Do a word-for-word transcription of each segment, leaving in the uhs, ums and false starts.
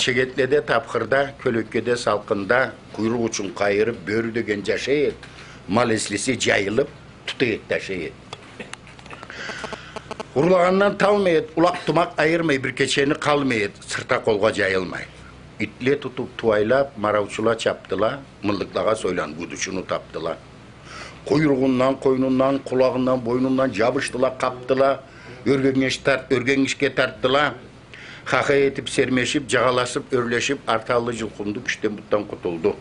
Чегетледе, тапхырда, кёлеккеде, салкъында, къуйрукъ учун къайырып, бёрю деген джашай эд, мал эслесе джайылып, тута эд, ташай эд. Урлагъандан талмай эд, улакъ-тумакъ айырмай, бир кечени къалмай эд, сырта-къолгъа джайылмай. Итле тутуп, тууайлап, мараучула чапдыла, мыллыкълагъа сойланып, гудучуну тапдыла. Къуйругъундан, къойнундан, къулагъындан, бойнундан джабышдыла, къапдыла, ёргенгиш тарт-, ёргенгишге тартдыла. Хахай этип сермешип, джагъалашып, ёрлешип, арты-аллы джулкъунду, кючден-бутдан къутулду.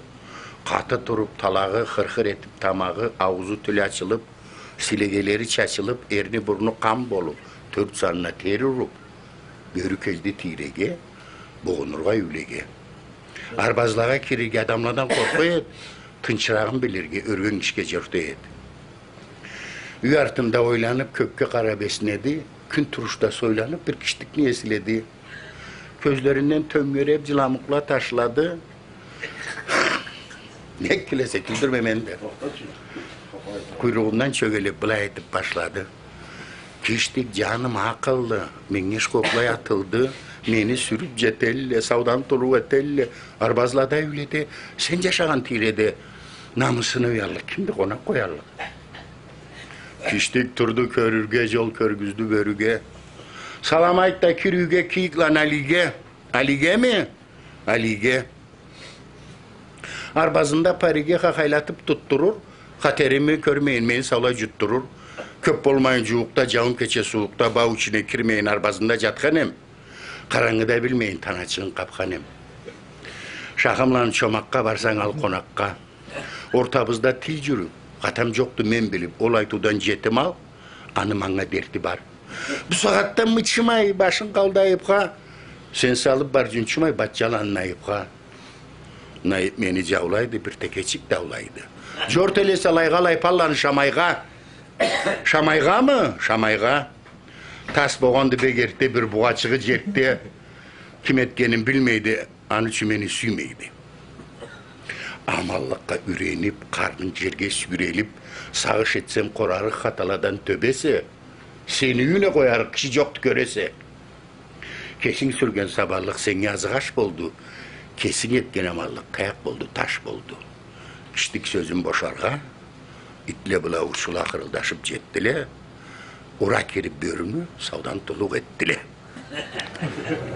Къаты туруп, талагъы хыр-хыр этип, тамагъы, ауузу, тили ачылып, силегейлери чачылып, эрни-бурну къан болуп, тёрт санына тер уруп, бёрю келди тийреге, бугъунургъа юйлеге. Арбазлагъа кирирге адамладан къоркъа эд, тынчырагъын билирге, ёргенгишге джорта эд. Юй артында ойланып, кёкге къарап эснеди. Кюн турушда сойланып, бир киштикни эследи. Кёзлеринден тёнгереп, джыламукъла ташлады. Не кюлесе, кюлдюрме мени да. Къуйругъундан чёгелеп, былай этип башлады. Киштик, джаным, акъыллы, меннге шкоплай атылды. Мени сюрюп джетелле, саудан тулукъ этелле. Арбазлада, юйледе, сен джашагъан тийреде намысына уяллыкъ кимди къонакъ къояллыкъ? Киштик турду кёрюрге, джол кёргюздю бёрюге. Салам айт да кир юйге, кийикланы Алиге. Алигеми? Алиге. Арбазында париге хахайлатып тутдурур, хатерими кёрмейин, мени саулай джутдурур. Кёп болмайын джууукъда, джауум кече сууукъда, бау ичине кирмейин, арбазында джатхан эм. Къарангыда билмейин, таначыгъын къапхан эм. Шахымланы Чомакъгъа барсанг ал къонакъгъа. Ортабызда тил джюрюп, хатам джокъду мен билип, ол айтыудан джетим ал, аны манга дерти бар. Бусагъатда мычымай, башын къалды айыпха, сен салып бар джунчумай, батчаланы Найыпха. Найып мени джаулайды, бир текечик даулайды. Джорт эле салайгъа Лайпанланы Шамайгъа. Шамайгъамы? Шамайгъа. Тас богъанды бек эртде, бир бугъачыгъы джеркде. Ким этгенин билмейди, аны ючюн мени сюймейди. Аманлыкъгъа юренип, къарнынг джерге сюйрелип, сагъыш этсем, къорарыкъ хаталадан тёбесе, сени юйюне къоярыкъ киши джокъду, кёресе. Кесинг сюрген сабанлыкъ сеннге азыкъ аш болду, кесинг этген аманлыкъ таякъ болду, таш болду. Киштик сёзюн бошаргъа, итле бла уучула хырылдашып джетдиле, ура кирип бёрюню саудан тулукъ этдиле.